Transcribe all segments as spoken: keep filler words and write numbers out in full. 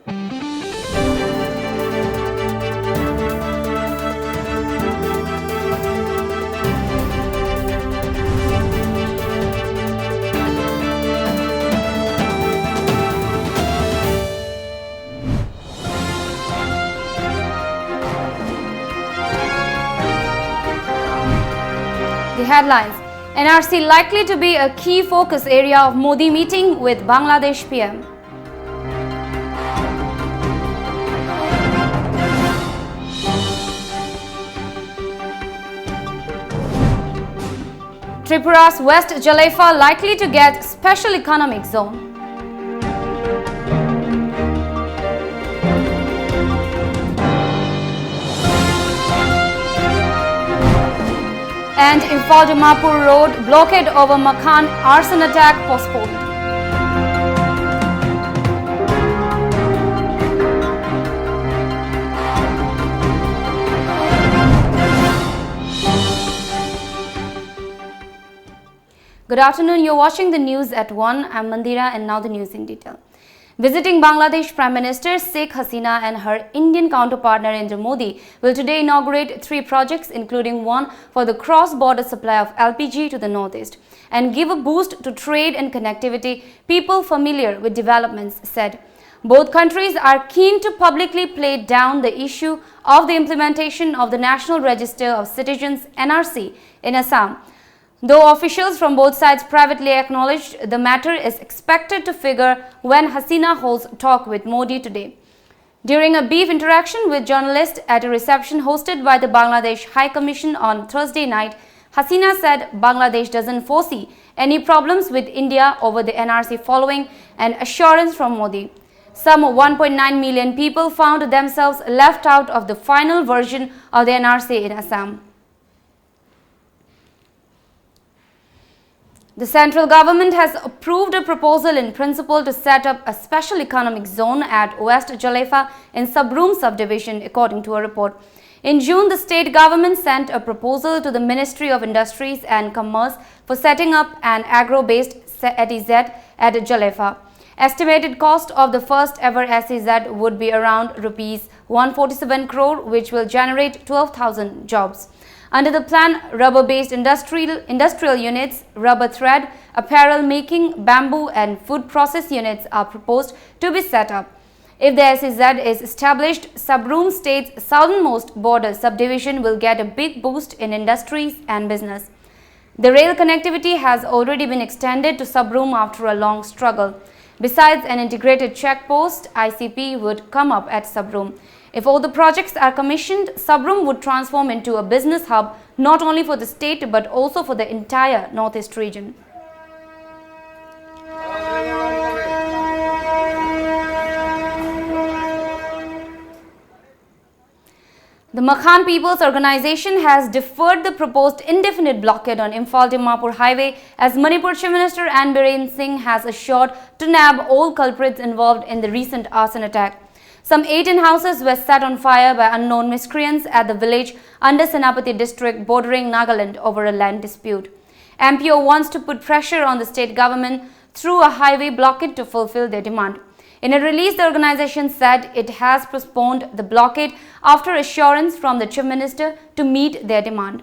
The headlines. N R C likely to be a key focus area of Modi meeting with Bangladesh P M. Tripura's West Jalefa likely to get special economic zone. And Imphal Dimapur road blockade over Makhan arson attack postponed. Good afternoon. You're watching the news at one. I'm Mandira, and now the news in detail. Visiting Bangladesh Prime Minister Sheikh Hasina and her Indian counterpart Narendra Modi will today inaugurate three projects, including one for the cross-border supply of L P G to the Northeast, and give a boost to trade and connectivity, people familiar with developments said. Both countries are keen to publicly play down the issue of the implementation of the National Register of Citizens, N R C, in Assam. Though officials from both sides privately acknowledged the matter, is expected to figure when Hasina holds talk with Modi today. During a brief interaction with journalists at a reception hosted by the Bangladesh High Commission on Thursday night, Hasina said Bangladesh doesn't foresee any problems with India over the N R C following an assurance from Modi. Some one point nine million people found themselves left out of the final version of the N R C in Assam. The central government has approved a proposal in principle to set up a special economic zone at West Jalefa in Sabroom subdivision, according to a report. In June, the state government sent a proposal to the Ministry of Industries and Commerce for setting up an agro-based se-, E T Z at Jalefa. Estimated cost of the first ever S E Z would be around rupees one forty-seven crore, which will generate twelve thousand jobs. Under the plan, rubber-based industrial, industrial units, rubber thread, apparel making, bamboo and food process units are proposed to be set up. If the S E Z is established, Sabroom State's southernmost border subdivision will get a big boost in industries and business. The rail connectivity has already been extended to Sabroom after a long struggle. Besides an integrated check post, I C P would come up at Sabroom. If all the projects are commissioned, Sabroom would transform into a business hub not only for the state but also for the entire Northeast region. The Makhan People's Organization has deferred the proposed indefinite blockade on Imphal-Dimapur highway as Manipur Chief Minister N. Biren Singh has assured to nab all culprits involved in the recent arson attack. Some eighteen houses were set on fire by unknown miscreants at the village under Senapati district bordering Nagaland over a land dispute. M P O wants to put pressure on the state government through a highway blockade to fulfill their demand. In a release, the organization said it has postponed the blockade after assurance from the Chief Minister to meet their demand.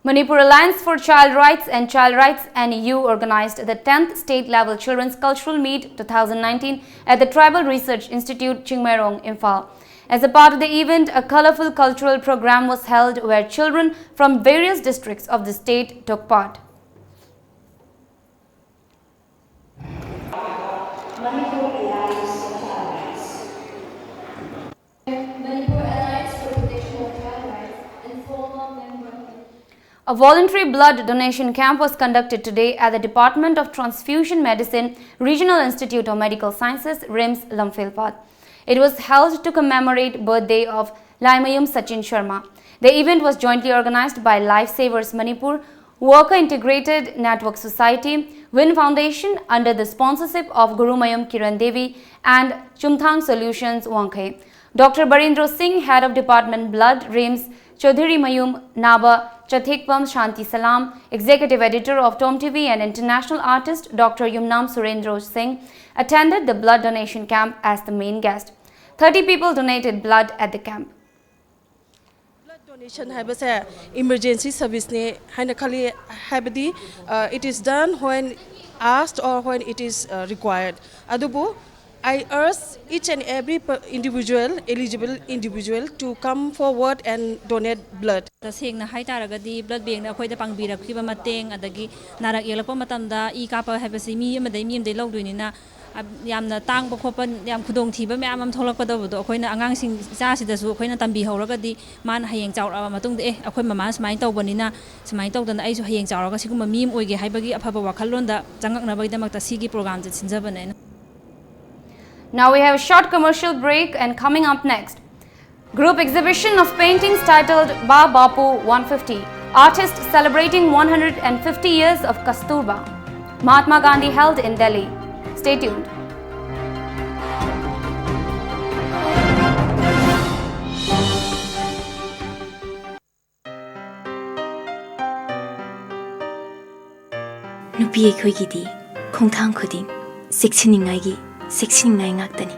Manipur Alliance for Child Rights and Child Rights N E U organized the tenth State Level Children's Cultural Meet two thousand nineteen at the Tribal Research Institute, Chingmeirong, Imphal. As a part of the event, a colorful cultural program was held where children from various districts of the state took part. Manipur Alliance for Child Rights. Manipur Alliance for Protection of Child Rights and former member. A voluntary blood donation camp was conducted today at the Department of Transfusion Medicine, Regional Institute of Medical Sciences, RIMS, Lamphel Path. It was held to commemorate birthday of Laimayum Sachin Sharma. The event was jointly organized by Lifesavers Manipur, Worker Integrated Network Society, WIN Foundation under the sponsorship of Gurumayum Kiran Devi and Chumthang Solutions Wangkhei. Doctor Barendra Singh, Head of Department Blood, RIMS, Chaudhary Mayum Naba Chathikpam Shanti Salam, executive editor of Tom T V, and international artist Doctor Yumnam Surendra Singh attended the blood donation camp as the main guest. Thirty people donated blood at the camp. Blood donation ꯍꯥꯏꯕꯁꯦ emergency service ꯅꯦ ꯍꯥꯏꯅ ꯈꯜꯂꯤ, ꯍꯥꯏꯕꯗꯤ, uh, it is done when asked or when it is, uh, required. ꯑꯗꯨꯕꯨ I urge each and every per- individual, eligible individual, to come forward and donate blood. ꯇꯁꯦꯡꯅ ꯍꯥꯏ ꯇꯥꯔꯒꯗꯤ blood bank ꯅ ꯑꯩꯈꯣꯏꯗ ꯄꯥꯡꯕꯤꯔꯛꯈꯤꯕ ꯃꯇꯦꯡ, ꯑꯗꯒꯤ ꯅꯥꯔꯛ ꯌꯦꯛꯂꯛꯄ ꯃꯇꯝꯗ ꯏ ꯀꯥꯞꯄ ꯍꯥꯏꯕꯁꯤ ꯃꯤ ꯑꯃꯗꯒꯤ ꯃꯤ ꯑꯃꯗꯒꯤ ꯂꯧꯗꯣꯏꯅꯤꯅ, ꯑ, ꯌꯥꯝꯅ ꯇꯥꯡꯕ ꯈꯣꯠꯄ, ꯌꯥꯝ ꯈꯨꯗꯣꯡꯊꯤꯕ ꯃꯌꯥꯝ ꯑꯃ ꯊꯣꯛꯂꯛꯀꯗꯕꯗꯣ ꯑꯩꯈꯣꯏꯅ ꯑꯉꯥꯡꯁꯤꯡ, ꯏꯆꯥꯁꯤꯗꯁꯨ ꯑꯩꯈꯣꯏꯅ ꯇꯝꯕꯤꯍꯧꯔꯒꯗꯤ ꯃꯥꯅ ꯍꯌꯦꯡ ꯆꯥꯎꯔꯛꯑꯕ ꯃꯇꯨꯡꯗ, "ꯑꯦ, ꯑꯩꯈꯣꯏ ꯃꯃꯥꯅ ꯁꯨꯃꯥꯏꯅ ꯇꯧꯕꯅꯤꯅ ꯁꯨꯃꯥꯏꯅ ꯇꯧꯗꯅ ꯑꯩꯁꯨ ꯍꯌꯦꯡ ꯆꯥꯎꯔꯒ ꯁꯤꯒꯨꯝꯕ ꯃꯤ ꯑꯃ ꯑꯣꯏꯒꯦ" ꯍꯥꯏꯕꯒꯤ ꯑꯐꯕ ꯋꯥꯈꯜꯂꯣꯟꯗ ꯆꯪꯉꯛꯅꯕꯒꯤꯗꯃꯛꯇ ꯁꯤꯒꯤ program ꯁꯦ ꯁꯤꯟꯖꯕꯅꯦ ꯑꯩꯅ꯫ Now we have a short commercial break, and coming up next, group exhibition of paintings titled Ba Bapu one fifty, artists celebrating one hundred fifty years of Kasturba, Mahatma Gandhi held in Delhi. Stay tuned. ꯅꯨꯄꯤ ꯑꯩꯈꯣꯏꯒꯤꯗꯤ ꯈꯣꯡꯊꯥꯡ ꯈꯨꯗꯤꯡ ꯆꯦꯛꯁꯤꯟꯅꯤꯡꯉꯥꯏꯒꯤ ꯆꯦꯛꯁꯤꯟꯅꯤꯡꯉꯥꯏ ꯉꯥꯛꯇꯅꯤ꯫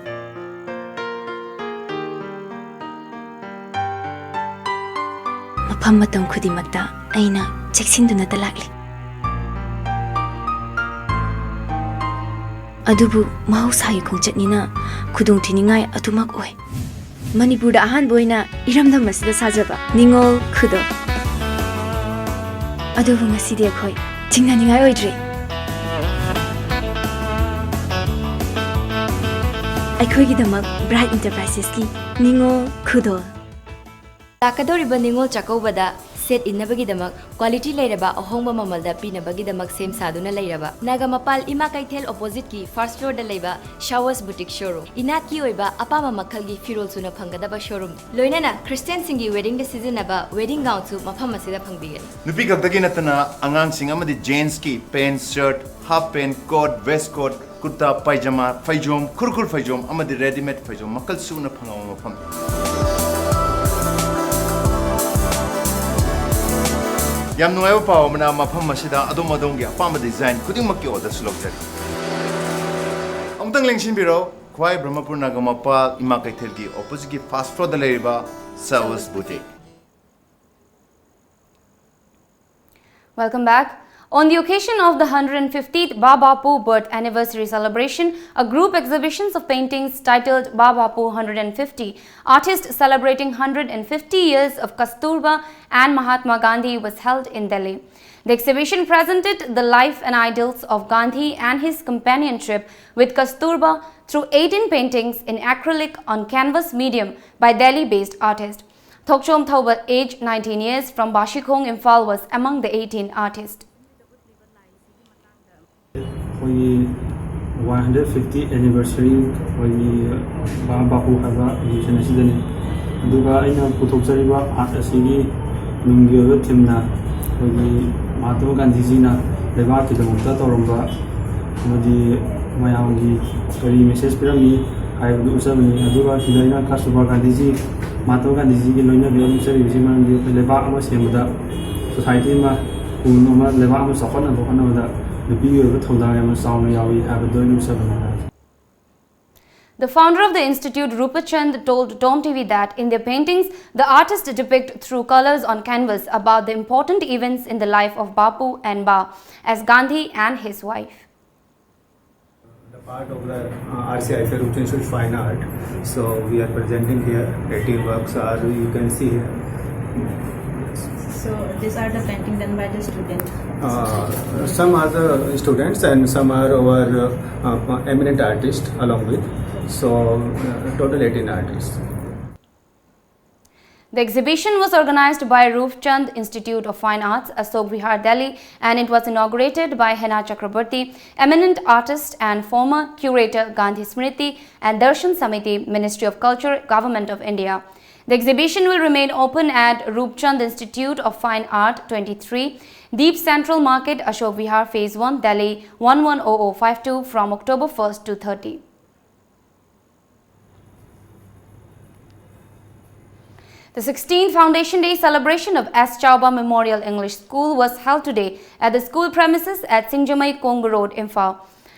ꯃꯐꯝ ꯃꯇꯝ ꯈꯨꯗꯤꯡꯃꯛꯇ ꯑꯩꯅ ꯆꯦꯛꯁꯤꯟꯗꯨꯅꯇ ꯂꯥꯛꯂꯤ꯫ ꯑꯗꯨꯕꯨ ꯃꯍꯧꯁꯥꯒꯤ ꯈꯣꯡꯆꯠꯅꯤꯅ ꯈꯨꯗꯣꯡꯊꯤꯅꯤꯡꯉꯥꯏ ꯑꯗꯨꯃꯛ ꯑꯣꯏ꯫ ꯃꯅꯤꯄꯨꯔꯗ ꯑꯍꯥꯟꯕ ꯑꯣꯏꯅ ꯏꯔꯝꯗꯝ ꯑꯁꯤꯗ ꯁꯥꯖꯕ ꯅꯤꯉꯣꯜ ꯈꯨꯗꯣꯜ꯫ ꯑꯗꯨꯕꯨ ꯉꯁꯤꯗꯤ ꯑꯩꯈꯣꯏ ꯆꯤꯡꯅꯅꯤꯡꯉꯥꯏ ꯑꯣꯏꯗ꯭ꯔꯦ꯫ ꯑꯩꯈꯣꯏꯒꯤꯗꯃꯛ Bright Enterprises ꯀꯤ ꯅꯤꯉꯣꯜ ꯈꯨꯗꯣꯜ꯫ ꯂꯥꯛꯀꯗꯧꯔꯤꯕ ꯅꯤꯉꯣꯜ ꯆꯥꯛꯀꯧꯕꯗ ꯁꯦꯠ ꯏꯟꯅꯕꯒꯤꯗꯃꯛ quality ꯂꯩꯔꯕ ꯑꯍꯣꯡꯕ ꯃꯃꯜꯗ ꯄꯤꯅꯕꯒꯤꯗꯃꯛ ꯁꯦꯝ ꯁꯥꯗꯨꯅ ꯂꯩꯔꯕ ꯅꯥꯒꯥꯃꯄꯥꯜ ꯏꯃꯥ ꯀꯩꯊꯦꯜ opposite ꯀꯤ first floor ꯗ ꯂꯩꯕ Showers Boutique showroom꯫ ꯏꯅꯥꯠꯀꯤ ꯑꯣꯏꯕ ꯑꯄꯥꯝꯕ ꯃꯈꯜꯒꯤ ꯐꯤꯔꯣꯜ ꯁꯨꯅ ꯐꯪꯒꯗꯕ showroom, ꯂꯣꯏꯅꯅ Christian ꯁꯤꯡꯒꯤ wedding ꯗ ꯁꯤꯖꯤꯟꯅꯕ wedding gown ꯁꯨ ꯃꯐꯝ ꯑꯁꯤꯗ ꯐꯪꯕꯤꯒꯅꯤ꯫ ꯅꯨꯄꯤ ꯈꯛꯇꯒꯤ ꯅꯠꯇꯅ ꯑꯉꯥꯡꯁꯤꯡ ꯑꯃꯗꯤ gents ꯀꯤ pant, shirt, half pant, coat, waistcoat, ꯀꯨꯔꯇꯥ ꯄꯥꯏꯖꯃꯥ, ꯐꯩꯖꯣꯝ, ꯈꯨꯔꯈꯨꯜ ꯐꯩꯖꯣꯝ ꯑꯃꯗꯤ readymade ꯐꯩꯖꯣꯝ ꯃꯈꯜ ꯁꯨꯅ ꯐꯪꯕ ꯃꯐꯝꯅꯤ꯫ ꯌꯥꯝ ꯅꯨꯡꯉꯥꯏꯕ ꯄꯥꯎ ꯑꯃꯅ, ꯃꯐꯝ ꯑꯁꯤꯗ ꯑꯗꯣꯝ ꯑꯗꯣꯝꯒꯤ ꯑꯄꯥꯝꯕ design ꯈꯨꯗꯤꯡꯃꯛꯀꯤ orderꯁꯨ ꯂꯧꯖꯔꯤ꯫ ꯑꯃꯨꯛꯇꯪ ꯂꯦꯡꯁꯤꯟꯕꯤꯔꯣ, ꯈ꯭ꯋꯥꯏ ꯕ꯭ꯔꯍꯃꯄꯨꯔ ꯅꯥꯒꯥꯃꯄꯥꯜ ꯏꯃꯥ ꯀꯩꯊꯦꯜꯒꯤ oppositeꯀꯤ first floorꯗ ꯂꯩꯔꯤꯕ Service Boutique꯫ Welcome back. On the occasion of the hundred fiftieth Baba Bapu birth anniversary celebration, a group exhibitions of paintings titled Baba Bapu hundred fifty, Artists Celebrating hundred fifty Years of Kasturba and Mahatma Gandhi was held in Delhi. The exhibition presented the life and ideals of Gandhi and his companionship with Kasturba through eighteen paintings in acrylic on canvas medium by Delhi-based artist. Thokchom Thouba, age nineteen years, from Bashikhong, Imphal, was among the eighteen artists. ꯑꯩꯈꯣꯏꯒꯤ one hundred fifty anniversary ꯑꯩꯈꯣꯏꯒꯤ ꯕꯥ ꯕꯥꯄꯨ ꯍꯥꯏꯕ exhibition ꯑꯁꯤꯗꯅꯤ꯫ ꯑꯗꯨꯒ ꯑꯩꯅ ꯄꯨꯊꯣꯛꯆꯔꯤꯕ art ꯑꯁꯤꯒꯤ ꯅꯨꯡꯒꯤ ꯑꯣꯏꯕ themeꯅ ꯑꯩꯈꯣꯏꯒꯤ ꯃꯍꯥꯇꯃꯥ ꯒꯥꯟꯙꯤꯖꯤꯅ ꯂꯩꯕꯥꯛꯀꯤꯗꯃꯛꯇ ꯇꯧꯔꯝꯕ ꯑꯃꯗꯤ ꯃꯌꯥꯝꯒꯤ ꯀꯔꯤ message ꯄꯤꯔꯝꯃꯤ ꯍꯥꯏꯕꯗꯨ ꯎꯠꯆꯕꯅꯤ꯫ ꯑꯗꯨꯒ ꯁꯤꯗ ꯑꯩꯅ ꯀꯁꯇꯨꯔꯕꯥ ꯒꯥꯟꯙꯤꯖꯤ, ꯃꯍꯥꯇꯃꯥ ꯒꯥꯟꯙꯤꯖꯤꯒꯤ ꯂꯣꯏꯅꯕꯤ ꯑꯃ ꯎꯠꯆꯔꯤꯕꯁꯤ ꯃꯔꯝꯗꯤ ꯑꯩꯈꯣꯏ ꯂꯩꯕꯥꯛ ꯑꯃ ꯁꯦꯝꯕꯗ, society ꯑꯃ ꯄꯨ ꯑꯃ ꯂꯩꯕꯥꯛ ꯑꯃ ꯆꯥꯎꯈꯠꯅꯕ ꯍꯣꯠꯅꯕꯗ ꯅꯨꯄꯤꯒꯤ ꯑꯣꯏꯕ ꯊꯧꯗꯥꯡ ꯌꯥꯝꯅ ꯆꯥꯎꯅ ꯌꯥꯎꯏ ꯍꯥꯏꯕꯗꯨ ꯑꯩꯅ ꯎꯠꯆꯕꯅꯤ꯫ The founder of the institute, Rupachand, told Tom T V that in their paintings, the artists depict through colors on canvas about the important events in the life of Bapu and Ba, as Gandhi and his wife. The part of the uh, R C I F A Rupchand Institute of Fine Art. So we are presenting here eighteen works are, you can see here. So these are the painting done by the student. Uh, some are the students and some are our uh, uh, eminent artists along with. So uh, total eighteen artists. The exhibition was organized by Rupchand Institute of Fine Arts, Ashok Vihar, Delhi, and it was inaugurated by Hena Chakraborty, eminent artist and former curator, Gandhi Smriti and Darshan Samiti, Ministry of Culture, Government of India. The exhibition will remain open at Rupchand Institute of Fine Art, twenty-three, Deep Central Market, Ashok Vihar, Phase one, Delhi, one one oh oh five two, from October first to thirty. The sixteenth Foundation Day celebration of S Chauba Memorial English School was held today at the school premises at Singjamei Kongbu Road, Imphal.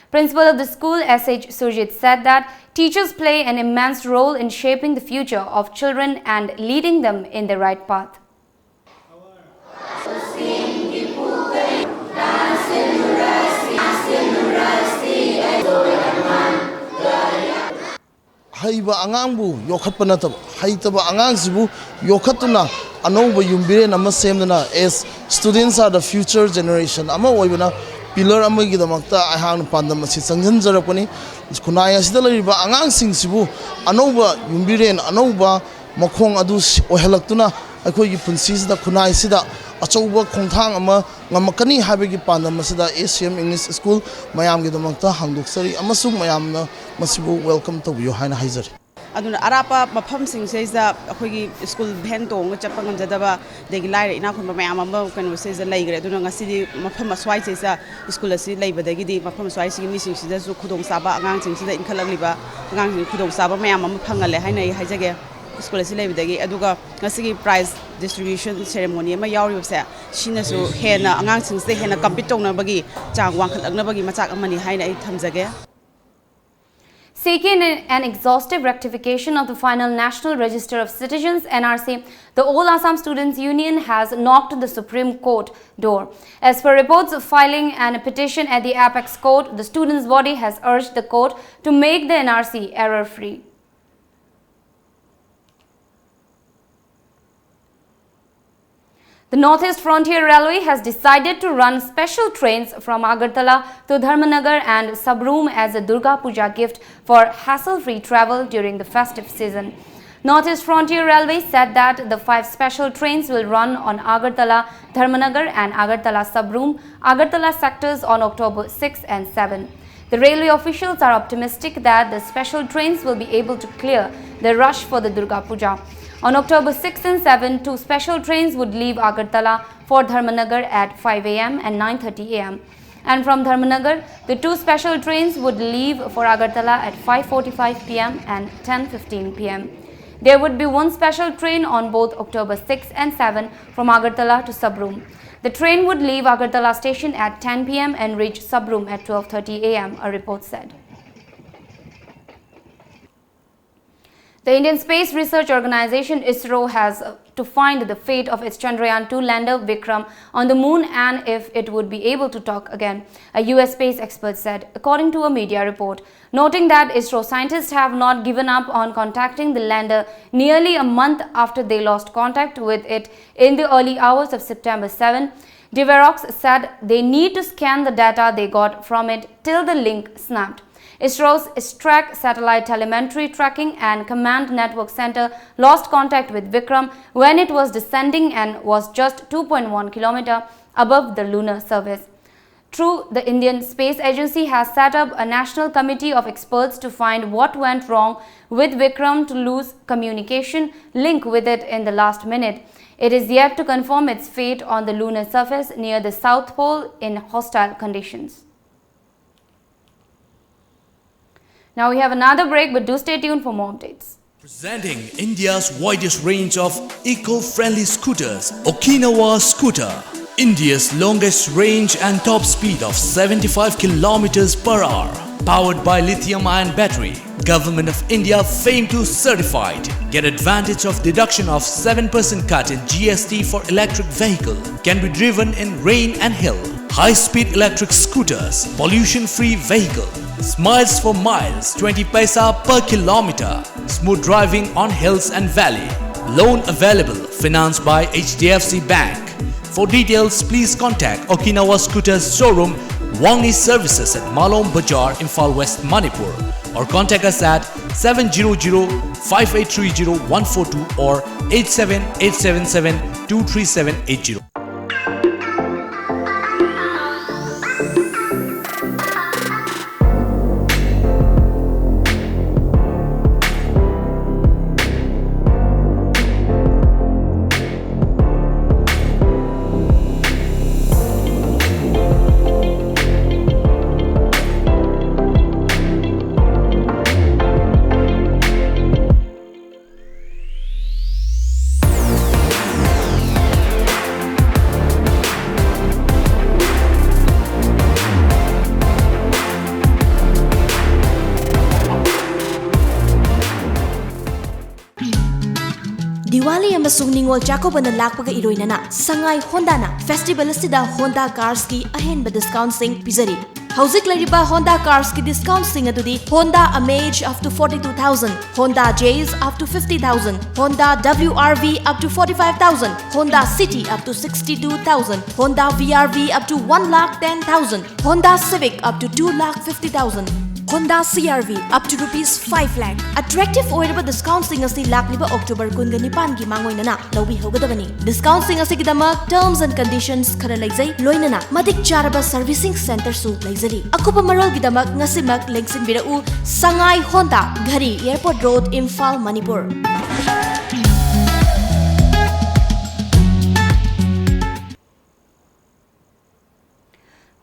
Principal of the school, S H Surjit, said that teachers play an immense role in shaping the future of children and leading them in the right path. ꯍꯩꯕ ꯑꯉꯥꯡꯕꯨ ꯌꯣꯛꯈꯠꯄ ꯅꯠꯇꯕ, ꯍꯩꯇꯕ ꯑꯉꯥꯡꯁꯤꯕꯨ ꯌꯣꯛꯈꯠꯇꯨꯅ ꯑꯅꯧꯕ ꯌꯨꯝꯕꯤꯔꯦꯟ ꯑꯃ ꯁꯦꯝꯗꯨꯅ, as students are the future generation ꯑꯃ ꯑꯣꯏꯕꯅ, ꯄꯤꯂꯔ ꯑꯃꯒꯤꯗꯃꯛꯇ ꯑꯩꯍꯥꯛꯅ ꯄꯥꯟꯗꯝ ꯑꯁꯤ ꯆꯪꯁꯤꯟꯖꯔꯛꯄꯅꯤ꯫ ꯈꯨꯟꯅꯥꯏ ꯑꯁꯤꯗ ꯂꯩꯔꯤꯕ ꯑꯉꯥꯡꯁꯤꯡꯁꯤꯕꯨ ꯑꯅꯧꯕ ꯌꯨꯝꯕꯤꯔꯦꯟ, ꯑꯅꯧꯕ ꯃꯈꯣꯡ ꯑꯗꯨ ꯑꯣꯏꯍꯜꯂꯛꯇꯨꯅ ꯑꯩꯈꯣꯏꯒꯤ ꯄꯨꯟꯁꯤꯁꯤꯗ, ꯈꯨꯟꯅꯥꯏꯁꯤꯗ ꯑꯆꯧꯕ ꯈꯣꯡꯊꯥꯡ ꯑꯃ ꯉꯝꯃꯛꯀꯅꯤ ꯍꯥꯏꯕꯒꯤ ꯄꯥꯟꯗꯝ ꯑꯁꯤꯗ A C M English School ꯃꯌꯥꯝꯒꯤꯗꯃꯛꯇ ꯍꯥꯡꯗꯣꯛꯆꯔꯤ ꯑꯃꯁꯨꯡ ꯃꯌꯥꯝꯅ ꯃꯁꯤꯕꯨ welcome ꯇꯧꯕꯤꯌꯨ ꯍꯥꯏꯅ ꯍꯥꯏꯖꯔꯤ꯫ ꯑꯗꯨꯅ ꯑꯔꯥꯞꯄ ꯃꯐꯝꯁꯤꯡꯁꯤꯗꯩꯁꯤꯗ ꯑꯩꯈꯣꯏꯒꯤ ꯁ꯭ꯀꯨꯜ ꯚꯦꯟ ꯇꯣꯡꯉꯒ ꯆꯠꯄ ꯉꯝꯖꯗꯕ, ꯑꯗꯒꯤ ꯂꯥꯏꯔ ꯏꯅꯥꯛ ꯈꯨꯟꯕ ꯃꯌꯥꯝ ꯑꯃ ꯀꯩꯅꯣꯁꯤꯗ ꯂꯩꯈ꯭ꯔꯦ꯫ ꯑꯗꯨꯅ ꯉꯁꯤꯗꯤ ꯃꯐꯝ ꯑꯁ꯭ꯋꯥꯏꯁꯤꯗ ꯁ꯭ꯀꯨꯜ ꯑꯁꯤ ꯂꯩꯕꯗꯒꯤꯗꯤ ꯃꯐꯝ ꯑꯁ꯭ꯋꯥꯏꯁꯤꯒꯤ ꯃꯤꯁꯤꯡꯁꯤꯗꯁꯨ ꯈꯨꯗꯣꯡꯆꯥꯕ, ꯑꯉꯥꯡꯁꯤꯡꯁꯤꯗ ꯏꯟꯈꯠꯂꯛꯂꯤꯕ ꯑꯉꯥꯡꯁꯤꯡ ꯈꯨꯗꯣꯡꯆꯥꯕ ꯃꯌꯥꯝ ꯑꯃ ꯐꯪꯍꯜꯂꯦ ꯍꯥꯏꯅ ꯑꯩ ꯍꯥꯏꯖꯒꯦ꯫ ꯁ꯭ꯀꯨꯜ ꯑꯁꯤ ꯂꯩꯕꯗꯒꯤ꯫ ꯑꯗꯨꯒ ꯉꯁꯤꯒꯤ prize distribution ceremony ꯑꯃ ꯌꯥꯎꯔꯤꯕꯁꯦ, ꯁꯤꯅꯁꯨ ꯍꯦꯟꯅ ꯑꯉꯥꯡꯁꯤꯡꯁꯤꯗ ꯍꯦꯟꯅ compete ꯇꯧꯅꯕꯒꯤ ꯆꯥꯡ ꯋꯥꯡꯈꯠꯂꯛꯅꯕꯒꯤ ꯃꯆꯥꯛ ꯑꯃꯅꯤ ꯍꯥꯏꯅ ꯑꯩ ꯊꯝꯖꯒꯦ꯫ Seeking an exhaustive rectification of the final National Register of Citizens, N R C, the All Assam Students Union has knocked the Supreme Court door. As per reports, filing an petition at the apex court, the students' body has urged the court to make the N R C error-free. The Northeast Frontier Railway has decided to run special trains from Agartala to Dharmanagar and Sabroom as a Durga Puja gift for hassle-free travel during the festive season. Northeast Frontier Railway said that the five special trains will run on Agartala Dharmanagar and Agartala Sabroom, Agartala sectors on October six and seven. The railway officials are optimistic that the special trains will be able to clear the rush for the Durga Puja. On October six and seven, two special trains would leave Agartala for Dharmanagar at five A M and nine thirty A M. And from Dharmanagar, the two special trains would leave for Agartala at five forty-five P M and ten fifteen P M. There would be one special train on both October six and seven from Agartala to Sabroom. The train would leave Agartala station at ten p m and reach Sabroom at twelve thirty a m, a report said. The Indian Space Research Organization, ISRO, has, uh, to find the fate of its Chandrayaan two lander Vikram on the moon and if it would be able to talk again, a U S space expert said, according to a media report, noting that ISRO scientists have not given up on contacting the lander nearly a month after they lost contact with it in the early hours of September seven. Deverox said they need to scan the data they got from it till the link snapped. ISRO's STRAC satellite telemetry tracking and command network center lost contact with Vikram when it was descending and was just two point one kilometer above the lunar surface. True, the Indian Space Agency has set up a national committee of experts to find what went wrong with Vikram to lose communication link with it in the last minute. It is yet to confirm its fate on the lunar surface near the South Pole in hostile conditions. Now we have another break, but do stay tuned for more updates. Presenting India's widest range of eco-friendly scooters, Okinawa Scooter. India's longest range and top speed of seventy-five kilometers per hour. Powered by lithium-ion battery. Government of India FAME two certified. Get advantage of deduction of seven percent cut in G S T for electric vehicle. Can be driven in rain and hill. High-speed electric scooters, pollution-free vehicle. Smiles for miles, twenty paisa per kilometer. Smooth driving on hills and valley. Loan available, financed by H D F C Bank. For details, please contact Okinawa Scooters showroom, Wangni Services at Malom Bazar, Imphal West, Manipur, or contact us at seven zero zero five eight three zero one four two or eight seven eight seven seven two three seven eight zero. ꯋꯥꯂꯤ ꯑꯃꯁꯨꯡ ꯅꯤꯉꯣꯜ ꯆꯥꯛꯀꯧꯕꯅ ꯂꯥꯛꯄꯒ ꯏꯔꯣꯏꯅꯅ ꯁꯉꯥꯏ ꯍꯣꯟꯗꯥꯅ festival ꯑꯁꯤꯗ Honda carsꯀꯤ ꯑꯍꯦꯟꯕ discountꯁꯤꯡ ꯄꯤꯖꯔꯤ꯫ ꯍꯧꯖꯤꯛ ꯂꯩꯔꯤꯕ Honda carsꯀꯤ discountꯁꯤꯡ ꯑꯗꯨꯗꯤ Honda Amaze up to forty-two thousand, Honda Jazz up to fifty thousand, Honda W R V up to forty-five thousand, Honda City up to sixty-two thousand, Honda V R V up to one lakh ten thousand, Honda Civic up to two lakh fifty thousand, Honda C R V up to rupees five lakh꯫ Attractive ꯑꯣꯏꯔꯕ discountꯁꯤꯡ ꯑꯁꯤ ꯂꯥꯛꯂꯤꯕ October ꯀꯨꯟꯒ ꯅꯤꯄꯥꯟꯒꯤ ꯃꯥꯡꯑꯣꯏꯅꯅ ꯂꯧꯕꯤꯍꯧꯒꯗꯕꯅꯤ꯫ Discountꯁꯤꯡ ꯑꯁꯤꯒꯤꯗꯃꯛ terms and conditions ꯈꯔ ꯂꯩꯖꯩ, ꯂꯣꯏꯅꯅ ꯃꯇꯤꯛ ꯆꯥꯔꯕ servicingcenterꯁꯨ ꯂꯩꯖꯔꯤ꯫ ꯑꯀꯨꯞꯄ ꯃꯔꯣꯜꯒꯤꯗꯃꯛ ꯉꯁꯤꯃꯛ ꯂꯦꯡꯁꯤꯟꯕꯤꯔꯛꯎ꯫ ꯁꯉꯥꯏ ꯍꯣꯟꯗꯥ, ꯘꯔꯤ, Airport Road, Imphal, Manipur.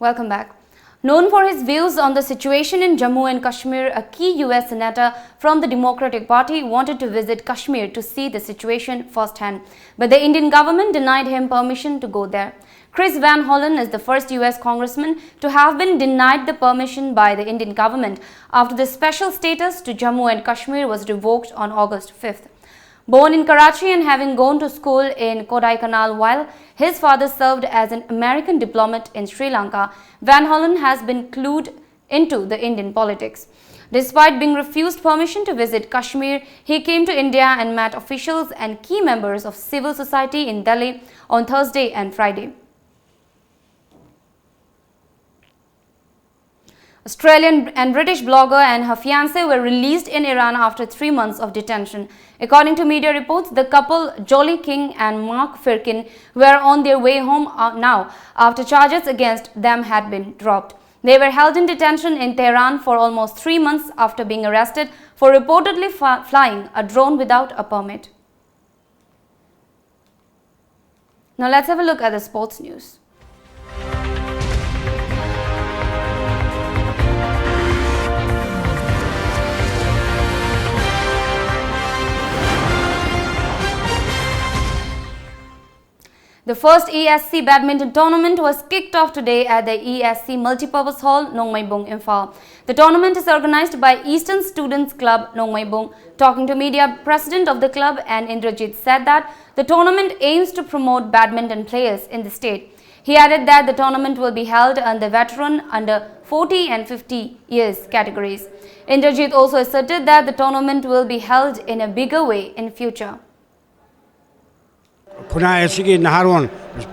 Welcome back. Known for his views on the situation in Jammu and Kashmir, a key U S senator from the Democratic Party wanted to visit Kashmir to see the situation firsthand. But the Indian government denied him permission to go there. Chris Van Hollen is the first U S congressman to have been denied the permission by the Indian government after the special status to Jammu and Kashmir was revoked on August fifth. Born in Karachi and having gone to school in Kodaikanal while his father served as an American diplomat in Sri Lanka, Van Hollen has been clued into the Indian politics. Despite being refused permission to visit Kashmir, he came to India and met officials and key members of civil society in Delhi on Thursday and Friday. Australian and British blogger and her fiancé were released in Iran after three months of detention. According to media reports, the couple, Jolie King and Mark Firkin, were on their way home, uh, now after charges against them had been dropped. They were held in detention in Tehran for almost three months after being arrested for reportedly fi-, flying a drone without a permit. Now let's have a look at the sports news. The first E S C badminton tournament was kicked off today at the E S C Multipurpose Hall, Nongmeibung, Imphal. The tournament is organized by Eastern Students Club, Nongmeibung. Talking to media, president of the club and Indrajit said that the tournament aims to promote badminton players in the state. He added that the tournament will be held under veteran under forty and fifty years categories. Indrajit also asserted that the tournament will be held in a bigger way in future. ꯈꯨꯟꯅꯥꯏ ꯑꯁꯤꯒꯤ ꯅꯍꯥꯔꯣꯟ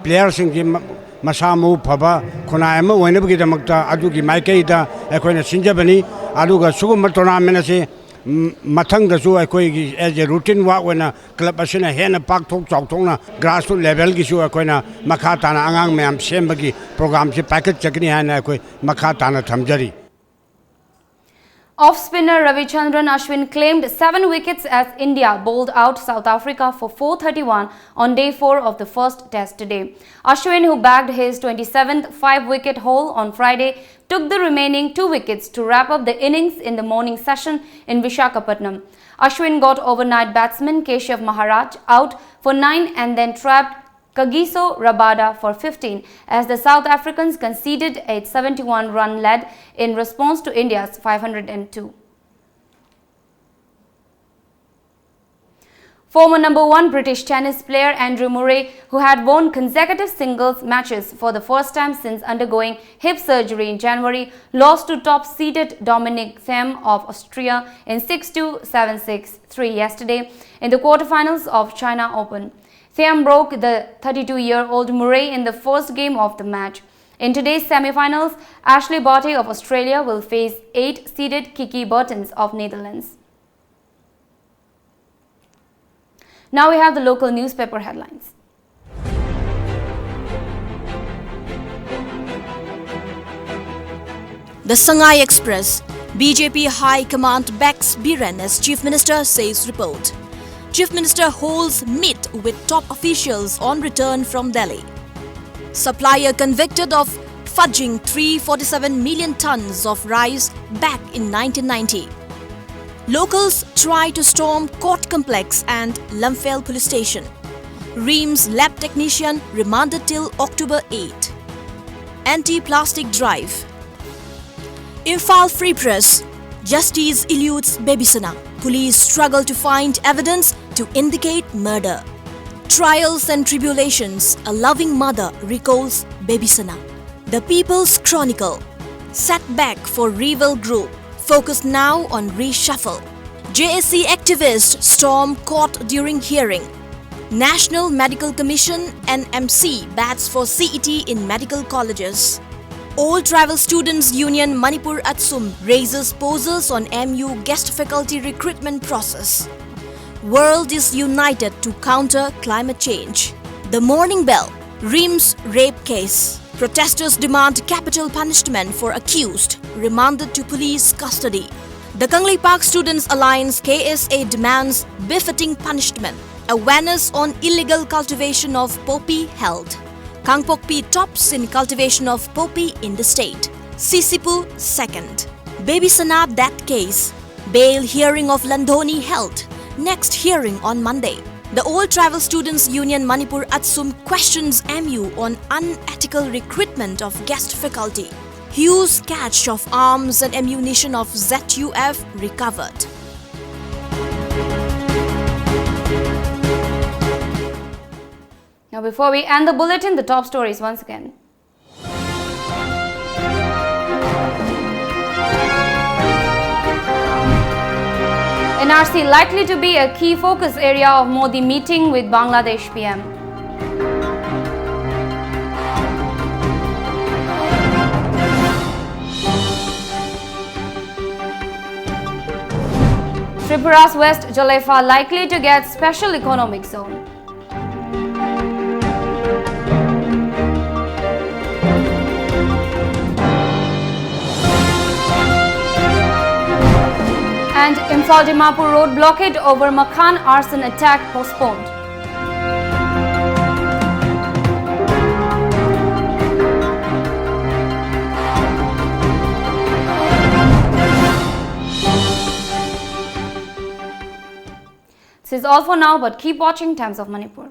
ꯄ꯭ꯂꯦꯌꯔꯁꯤꯡꯁꯤ ꯃ- ꯃꯁꯥ ꯃꯎ ꯐꯕ ꯈꯨꯟꯅꯥꯏ ꯑꯃ ꯑꯣꯏꯅꯕꯒꯤꯗꯃꯛꯇ ꯑꯗꯨꯒꯤ ꯃꯥꯏꯀꯩꯗ ꯑꯩꯈꯣꯏꯅ ꯁꯤꯟꯖꯕꯅꯤ꯫ ꯑꯗꯨꯒ ꯁꯤꯒꯨꯝꯕ ꯇꯣꯔꯅꯥꯃꯦꯟ ꯑꯁꯤ ꯎꯝ, ꯃꯊꯪꯗꯁꯨ ꯑꯩꯈꯣꯏꯒꯤ ꯑꯦꯖ ꯑꯦ ꯔꯨꯇꯤꯟ ꯋꯥꯛ ꯑꯣꯏꯅ ꯀ꯭ꯂꯕ ꯑꯁꯤꯅ ꯍꯦꯟꯅ ꯄꯥꯛꯊꯣꯛ ꯆꯥꯎꯊꯣꯛꯅ ꯒ꯭ꯔꯥꯁꯔꯨꯠ ꯂꯦꯚꯦꯜꯒꯤꯁꯨ ꯑꯩꯈꯣꯏꯅ ꯃꯈꯥ ꯇꯥꯅ ꯑꯉꯥꯡ ꯃꯌꯥꯝ ꯁꯦꯝꯕꯒꯤ ꯄ꯭ꯔꯣꯒ꯭ꯔꯥꯝꯁꯤ ꯄꯥꯏꯈꯠꯆꯒꯅꯤ ꯍꯥꯏꯅ ꯑꯩꯈꯣꯏ ꯃꯈꯥ ꯇꯥꯅ ꯊꯝꯖꯔꯤ꯫ Off spinner Ravichandran Ashwin claimed seven wickets as India bowled out South Africa for four thirty-one on day four of the first test today. Ashwin, who bagged his twenty-seventh five-wicket haul on Friday, took the remaining two wickets to wrap up the innings in the morning session in Visakhapatnam. Ashwin got overnight batsman Keshav Maharaj out for nine and then trapped Kagiso Rabada for fifteen as the South Africans conceded a seventy-one run lead in response to India's five hundred and two. Former number one British tennis player Andrew Murray, who had won consecutive singles matches for the first time since undergoing hip surgery in January, lost to top seeded Dominic Thiem of Austria in six two, seven six, three yesterday in the quarterfinals of China Open. Thiem broke the thirty-two-year-old Murray in the first game of the match. In today's semifinals, Ashley Barty of Australia will face eight seeded Kiki Bertens of Netherlands. Now we have the local newspaper headlines. The Sangai Express, B J P High Command backs Biren as Chief Minister, says report. Chief Minister holds meet with top officials on return from Delhi. Supplier convicted of fudging three forty-seven million tons of rice back in nineteen ninety. Locals try to storm court complex and Lamphel police station. RIMS lab technician remanded till October eight. Anti-plastic drive. Imphal Free Press. Justice eludes Bebisana. Police struggle to find evidence to indicate murder. Trials and tribulations. A loving mother recalls Bebisana. The People's Chronicle. Setback for Rival Group. Focus now on reshuffle. JAC activist storm court during hearing. National Medical Commission, NMC, bats for CET in medical colleges. All Tribal Students Union Manipur, ATSUM, raises posers on MU guest faculty recruitment process. World is united to counter climate change. The Morning Bell. RIMS rape case. Protesters demand capital punishment for accused remanded to police custody. The Kangleipak Students Alliance, KSA, demands befitting punishment. Awareness on illegal cultivation of poppy held. Kangpokpi tops in cultivation of poppy in the state. Sisipu second. Bebisana death case. Bail hearing of Landhoni held. Next hearing on Monday. The All Tribal Students Union Manipur, ATSUM, questions MU on unethical recruitment of guest faculty. Huge cache of arms and ammunition of ZUF recovered. Now, before we end the bulletin, the top stories once again. NRC likely to be a key focus area of Modi meeting with Bangladesh PM. Tripura's West Jolaifa likely to get special economic zone. And Imphal Dimapur road blockade over Makhan arson attack postponed. This is all for now, but keep watching Times of Manipur.